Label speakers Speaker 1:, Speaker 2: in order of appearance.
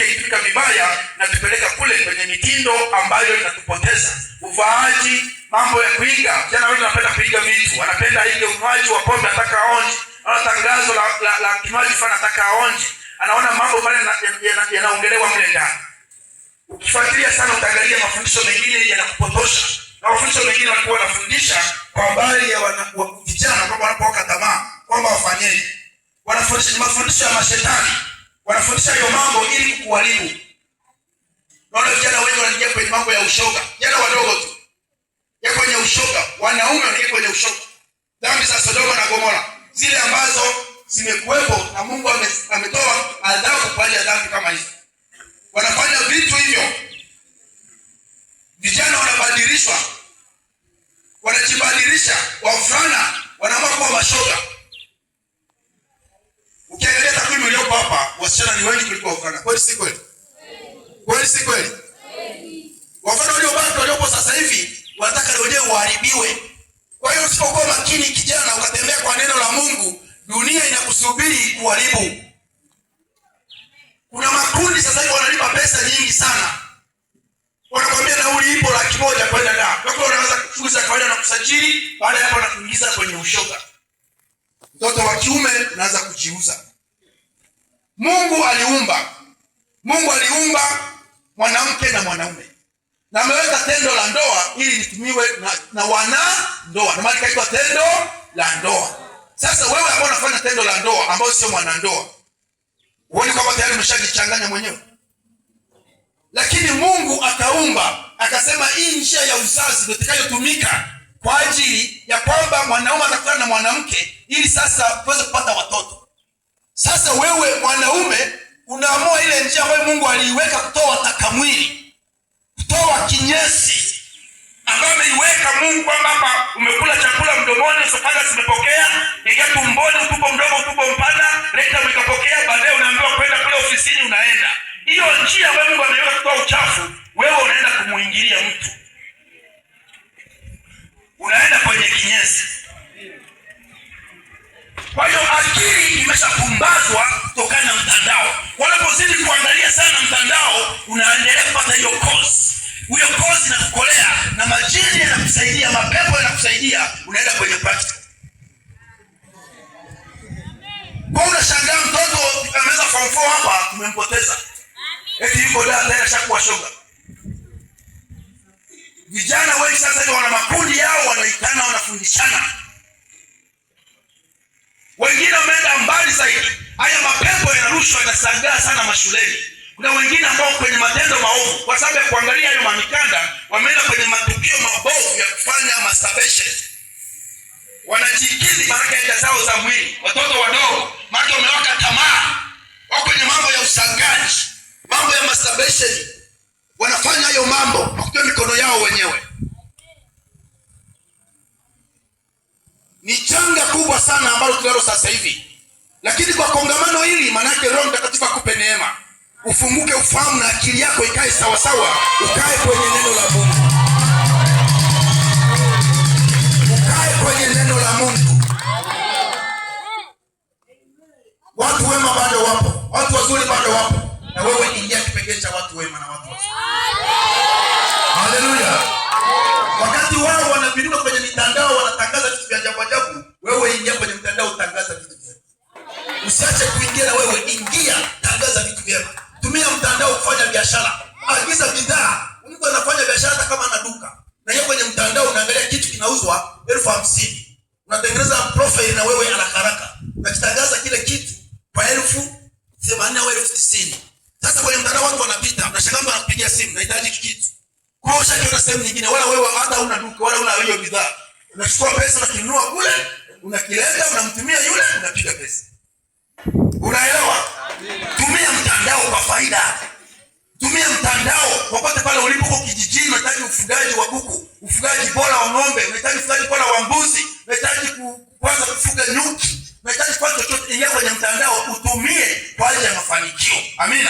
Speaker 1: kike ikitumika vibaya inatupeleka kule kwenye mitindo ambayo inatupoteza. Uvaaji, mambo ya kuiga. Vijana wengi wanapenda kuiga vitu, wanapenda ile unywaji wa pombe, anataka aonje. Anaona tangazo la kinywaji fulani, anataka aonje. Anaona mambo fulani yanaongelewa mle ndani. Ukifuatilia sana utaangalia mafundisho mengine yanakupotosha, na mafundisho mengine walikuwa wanafundisha kwa habari ya vijana kwamba wanapowaka tamaa kwamba wafanyeje. Wanafundisha mafundisho ya mashetani, wanafundisha hiyo mambo ili kukuharibu. Naona vijana wengi wanaingia kwenye mambo ya ushoga, vijana wadogo tu ya kwenye ushoga, wanaume wanaingia kwenye ushoga, dhambi za Sodoma na Gomora zile ambazo zimekuwepo na Mungu ametoa adhabu kwa ajili ya dhambi kama hizo. Wanafanya vitu hivyo, vijana wanabadilishwa, wanajibadilisha, wavulana wanaamua kuwa mashoga. Ukiangalia takwimu iliyopo hapa, wasichana ni wengi kuliko wavulana. Kweli si kweli? Kweli si kweli? Wavulana waliobaki waliopo sasa hivi wanataka wenyewe waharibiwe. Kwa hiyo usipokuwa makini kijana, ukatembea kwa neno la Mungu, dunia inakusubiri kuharibu. Kuna makundi sasa hivi wanalipa pesa nyingi sana, wanakwambia nauli ipo 100,000 kwenda Dar. Kwa hiyo unaanza shughuli za kawaida na kusajili, baada ya hapo wanakuingiza kwenye ushoga. Mtoto wa kiume unaanza kujiuza. Mungu aliumba mwanamke na mwanaume na ameweka tendo la ndoa ili litumiwe na wana ndoa, na maana ikaitwa tendo la ndoa. Sasa wewe ambao unafanya tendo la ndoa ambao sio mwanandoa, huoni kwamba tayari umeshajichanganya mwenyewe? Lakini Mungu akaumba akasema, hii njia ya uzazi ndio itakayotumika kwa ajili ya kwamba mwanaume atakutana na mwanamke ili sasa tuweze kupata watoto. Sasa wewe mwanaume unaamua ile njia ambayo Mungu aliiweka kutoa takamwili, kutoa kinyesi ambayo ameiweka Mungu kwamba hapa umekula chakula mdomoni, esophagus imepokea, ingia tumboni, utumbo mdogo, utumbo mpana, rectum ikapokea, baadaye unaambiwa kwenda kule ofisini, unaenda. Hiyo njia ambayo Mungu ameiweka kutoa uchafu, wewe unaenda kumuingilia mtu, unaenda kwenye kinyesi. Kwa hiyo akili imeshapumbazwa kutokana na mtandao. Wanapozidi kuangalia sana mtandao, unaendelea kupata hiyo kozi. Hiyo kozi inakukolea na majini yanakusaidia, mapepo yanakusaidia, unaenda kwenye practical. Kwa unashangaa mtoto ameweza form 4 hapa tumempoteza. Eti yuko da tayari ashakuwa shoga. Vijana wengi sasa hivi wana makundi yao, wanaitana, wanafundishana. Wengine wameenda mbali zaidi. Haya mapepo yanarushwa yanasagaa sana mashuleni. Kuna wengine ambao kwenye matendo maovu, kwa sababu ya kuangalia hayo mamikanda, wameenda kwenye matukio mabovu ya kufanya masturbation. Wanajikidhi maanake haja zao za mwili. Watoto wadogo, maanake wamewaka tamaa, wako kwenye mambo ya usangaji, mambo ya masturbation. Wanafanya hayo mambo kwa kutumia mikono yao wenyewe. Ni janga kubwa sana ambalo tunalo sasa hivi, lakini kwa kongamano hili, maanake Roho Mtakatifu akupe neema, ufunguke ufahamu na akili yako ikae sawasawa, ukae kwenye neno la Mungu, ukae kwenye neno la Mungu. Watu wema bado wapo, watu wazuri bado wapo, na wewe ingia kipengele cha watu wema na watu wazuri. Haleluya! Wakati wao wanabinuka kwenye mitandao wanatangaza vitu vya ajabu ajabu, wewe ingia kwenye mtandao utangaza vitu vyema. Usiache kuingia na wewe ingia, tangaza vitu vyema. Tumia mtandao kufanya biashara, agiza bidhaa. Mtu anafanya biashara hata kama ana duka, na yeye kwenye mtandao unaangalia kitu kinauzwa 50,000, unatengeneza profile na wewe haraka haraka, unakitangaza kile kitu kwa 80,000 au 90,000. Sasa kwenye mtandao watu wanapita, unashangaa mtu anakupigia simu, nahitaji kitu. Kwa hiyo ushakiona sehemu nyingine, wala wewe hata una duka wala una hiyo bidhaa, unachukua pesa unakinunua kule, unakileta, unamtumia yule, unapiga pesa. Unaelewa? Tumia mtandao kwa faida. Tumia mtandao popote pale ulipo, uko kijijini, unahitaji ufugaji wa kuku, ufugaji bora wa ng'ombe, unahitaji ufugaji bora wa mbuzi, unahitaji kuanza kufuga nyuki, unahitaji kufanya chochote, ingia kwenye mtandao utumie kwa ajili ya mafanikio. Amina.